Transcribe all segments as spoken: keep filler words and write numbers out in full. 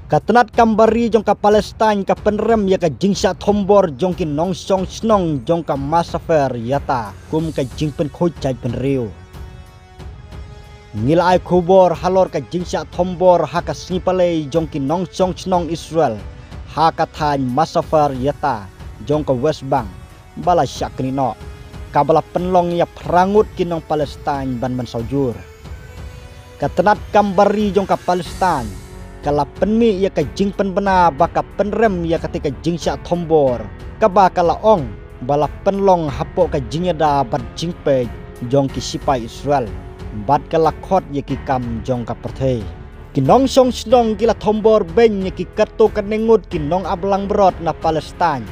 Ka tnat kam bari jong ka Palestine ka pynrem ïa ka jingshah thombor jong ki nongshong shnong jong ka Masafer Yatta kum ka jingpynkhuid jaitbynriew. Ngi la ai khubor halor ka jingshah thombor ha ka sngi palei jong ki nongshong shnong Israel ha ka thaiñ Masafer Yatta jong ka West Bank ba la shah knieh noh, kaba la pynlong ïa phra ngut ki nong Palestine ban mynsaw jur. Ka tnat kam bari jong ka Palestine ka la pynmih ïa ka jingpynbna ba ka pynrem ïa katei ka jingshah thombor, kaba ka la ong ba la pynlong hapoh ka jingïada bad jingpeit jong ki sipai Israel, bad ka la khot ïa ki kam jong ka pyrthei. Ki nongshong shnong ki la thombor beiñ ïa ki katto katne ngut ki nong ap langbrot na Palestine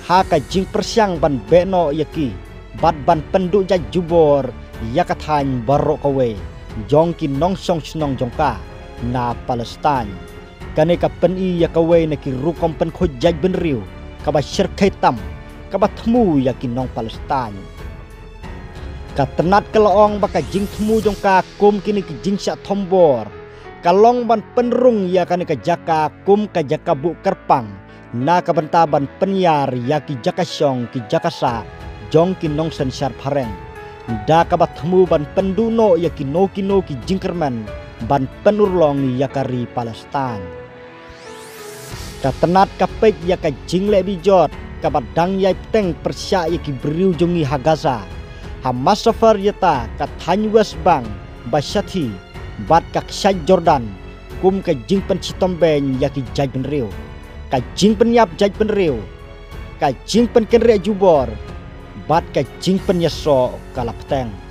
ha ka jingpyrshang ban beh noh ïa ki bad ban pynduh jait jubor ïa ka thaiñ baroh kawei jong ki nongshong shnong jong ka na Palestine. Kane ka pyni ïa kawei na ki rukom pynkhuid jaitbynriew kaba shyrkhei tam, kaba thmu ïa ki nong Palestine. Ka tnat ka la ong ba ka jingthmu jong ka kum kine ki jingshah thombor ka long ban pynrung ïa kane ka jaka kum ka jaka buh kyrpang na ka bynta ban pynïar ïa ki jaka shong ki jaka sah jong ki nongsynshar phareng, da kaba thmu ban pynduh noh ïa kino kino ki jingkyrmen ban pynurlong ïa ka ri Palestine. Ka tnat ka peit ïa ka jingleh bijot kaba dang ïai bteng pyrshah ïa ki briew jong ngi ha Gaza, ha Masafer Yatta, ka thaiñ West Bank ba shathie bad ka kshaid Jordan kum ka jingpynshitom beiñ ïa ki jaitbynriew, ka jingpynïap jaitbynriew, ka jingpynkynriah jubor bad ka jingpynïasoh ka la bteng.